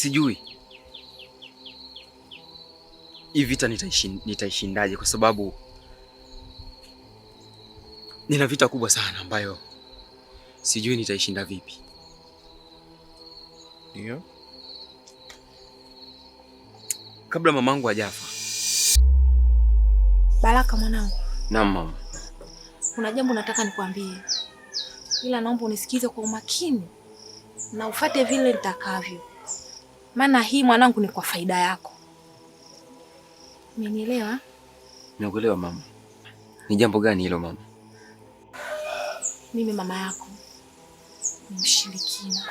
Sijui hii vita nitaishindaje, kwa sababu nina vita kubwa sana ambayo sijui nitaishinda vipi. Ndio. Kabla mamangu hajafa. Baraka mwanangu. Naam mama. Kuna jambo nataka nikwambie, ila naomba unisikize kwa umakini na ufate vile nitakavyo, maana hii mwanangu ni kwa faida yako. Umenielewa? Nakuelewa mama. Ni jambo gani hilo mama? Mimi mama yako ni mshirikina.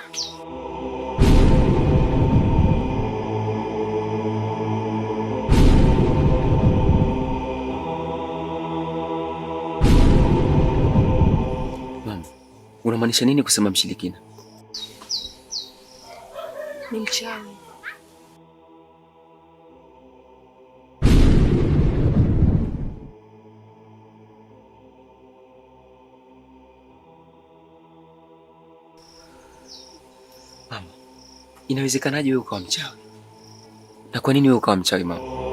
Mama, unamaanisha nini kusema mshirikina? Ni mchawi. Mama, inawezekanaje wewe ukawa mchawi? Na kwa nini wewe ukawa mchawi mama?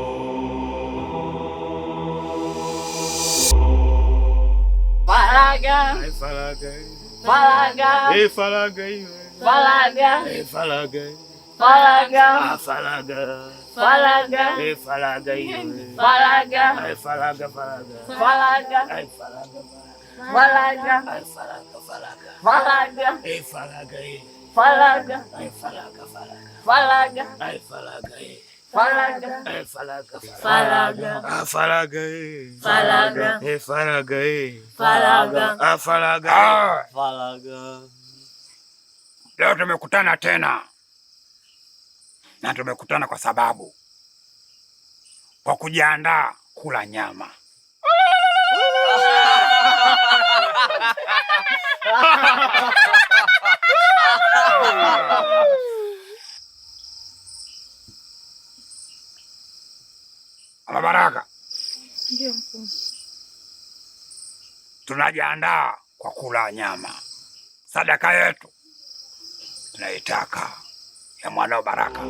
Faraga. Faraga. Faraga. Eh, faraga. Faraga. Eh, faraga. Faraga. Ah, faraga. Faraga. Eh, faraga. Faraga. Eh, faraga, faraga. Faraga. Eh, faraga, faraga. Eh, faraga, faraga. Faraga. Eh, faraga. Faraga. Eh, faraga, faraga. Faraga. Eh, faraga. Faraga. Eh, faraga, faraga. Ah, faraga. Faraga. Eh, faraga. Faraga. Ah, faraga. Faraga. Leo tumekutana tena na tumekutana kwa sababu kwa kujiandaa kula nyama. Mama Baraka, Ndio mkuu. tunajiandaa kwa kula nyama. Sadaka yetu tunaitaka ya mwanao Baraka.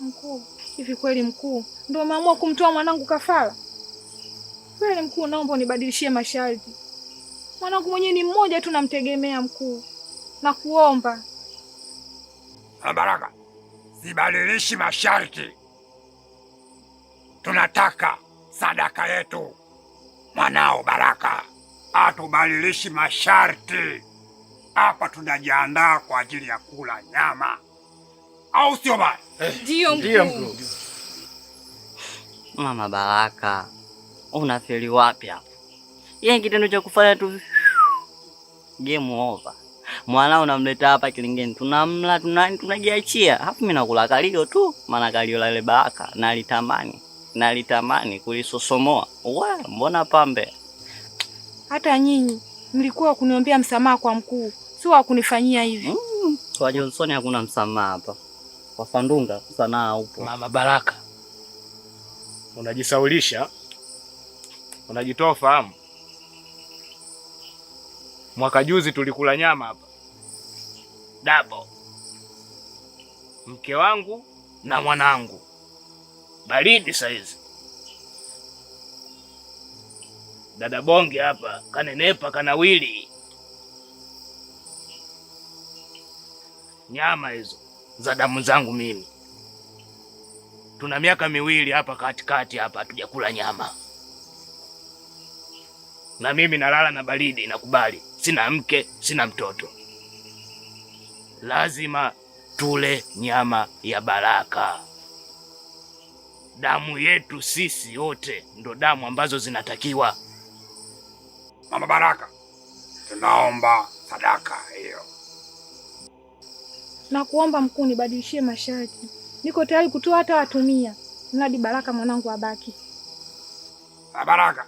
Mkuu, hivi kweli mkuu ndio umeamua kumtoa mwanangu kafara? Kweli mkuu, naomba unibadilishie masharti. Mwanangu mwenyewe ni mmoja tu, namtegemea mkuu, na kuomba. Mama Baraka, sibadilishi masharti. Tunataka sadaka yetu mwanao Baraka. Hatubadilishi masharti hapa, tunajiandaa kwa ajili ya kula nyama, au sio bana? Ndio mkuu. Mama Baraka, unafeli wapi hapo? Yeye kitendo cha kufanya tu game over. Mwanao unamleta hapa kilingeni, tunamla, tunajiachia. Alafu mimi nakula kalio tu, maana kalio la ile Baraka nalitamani kulisosomoa. We, mbona pambe? Hata nyinyi mlikuwa kuniombea msamaha kwa mkuu, sio wa kunifanyia hivi. Kwa Johnson hakuna msamaha hapa. Kwa Sandunga sanaa upo. Mama Baraka, unajisaulisha, unajitoa ufahamu. Mwaka juzi tulikula nyama hapa dabo, mke wangu na mwanangu, baridi saizi. Dada Bonge hapa kanenepa kanawili. Nyama hizo za damu zangu mimi. Tuna miaka miwili hapa katikati hapa hatujakula nyama. Na mimi nalala na baridi, nakubali. Sina mke, sina mtoto. Lazima tule nyama ya Baraka. Damu yetu sisi wote ndo damu ambazo zinatakiwa. Mama Baraka, tunaomba sadaka hiyo. Na kuomba mkuu nibadilishie masharti. Niko tayari kutoa hata watu 100, mradi Baraka mwanangu abaki. Baraka,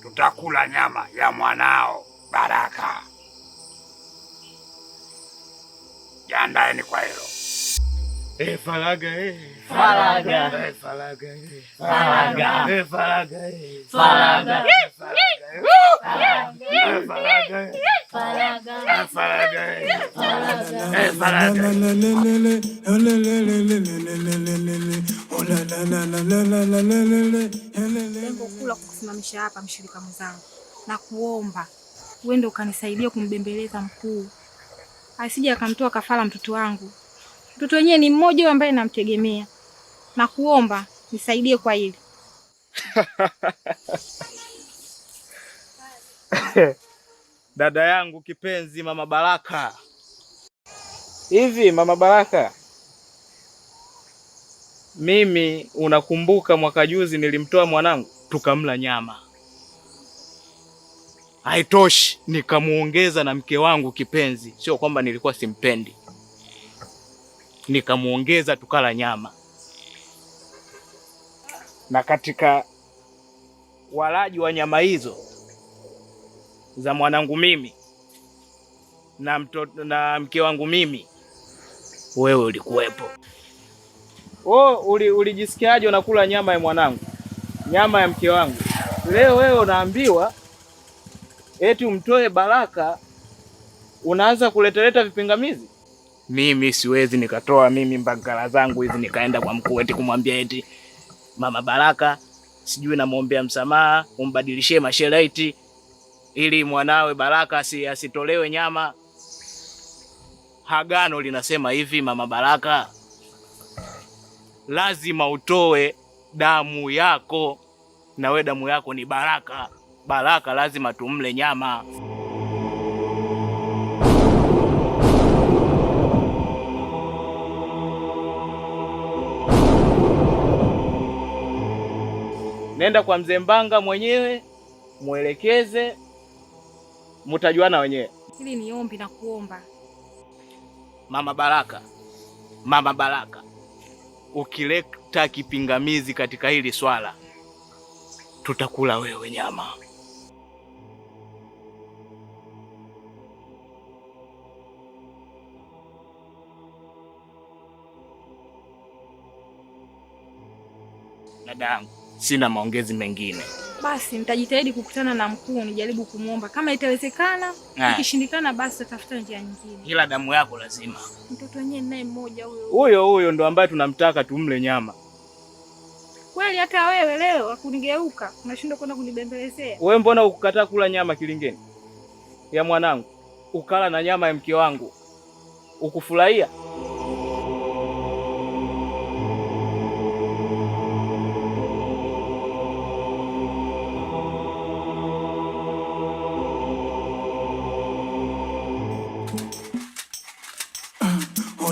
tutakula nyama ya mwanao Baraka. Jiandaeni kwa hilo. Eh, faraga eh. Faraga. Eh, faraga eh. Faraga. Eh, faraga eh. Faraga. Eh, faraga eh. Faraga. Eh, faraga eh. Eh, faraga eh. Lengo kuu la kukusimamisha hapa, mshirika mwenzangu, na kuomba uende ukanisaidia kumbembeleza mkuu asije akamtoa kafara mtoto wangu. Mtoto wenyewe ni mmoja ambaye namtegemea, na kuomba nisaidie kwa hili. Dada yangu kipenzi, Mama Baraka. Hivi Mama Baraka, mimi unakumbuka mwaka juzi nilimtoa mwanangu tukamla nyama. Haitoshi, nikamuongeza na mke wangu kipenzi. Sio kwamba nilikuwa simpendi, nikamuongeza tukala nyama. Na katika walaji wa nyama hizo za mwanangu mimi na mtoto na mke wangu mimi, wewe ulikuwepo. Wewe ulijisikiaje unakula nyama ya mwanangu, nyama ya mke wangu? Leo wewe unaambiwa eti umtoe Baraka, unaanza kuletaleta vipingamizi. Mimi siwezi nikatoa mimi mbangala zangu hizi nikaenda kwa mkuu eti kumwambia eti Mama Baraka sijui namwombea msamaha, umbadilishie masharti ili mwanawe Baraka asitolewe nyama. Agano linasema hivi, Mama Baraka, lazima utoe damu yako, na we damu yako ni Baraka. Baraka lazima tumle nyama. Nenda kwa mzee Mbanga mwenyewe, mwelekeze, mtajuana wenyewe. Hili ni ombi na kuomba. Mama Baraka, Mama Baraka, ukileta kipingamizi katika hili swala, tutakula wewe nyama. Dada yangu, sina maongezi mengine. Basi nitajitahidi kukutana na mkuu, nijaribu kumwomba kama itawezekana. Ikishindikana, basi tatafuta njia nyingine. Ila damu yako lazima. Mtoto wenyewe ninaye mmoja huyo. Huyo huyo ndo ambaye tunamtaka tumle nyama. Kweli hata wewe leo akunigeuka, unashindwa kwenda kunibembelezea. Wewe mbona ukukataa kula nyama kilingeni ya mwanangu, ukala na nyama ya mke wangu, ukufurahia?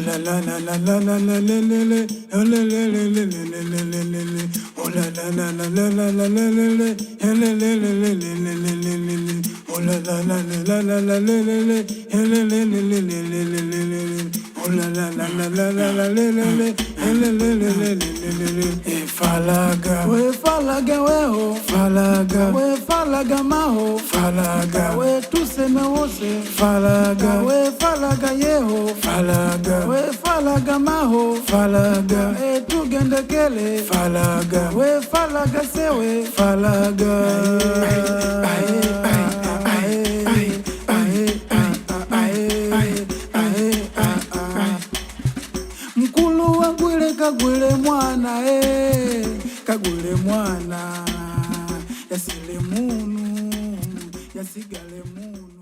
La la la la la la la le le le le le le le le le le le le oh la la la la la la la le le le le le le le le le le le le oh la la la la la la le le le le le le le le le le le le oh la la la la la la la le le le le le le le le le le e falaga we falaga we ho falaga we falaga maho falaga we tuseme wose falaga we falaga yeho falaga we falaga maho falaga e tugendekele falaga we falaga sewe falaga ay, ay, ay, ay, ay, ay, ay, ay. Mkulu wagwile kagwile mwana kagwile mwana yasile munu yasigale munu.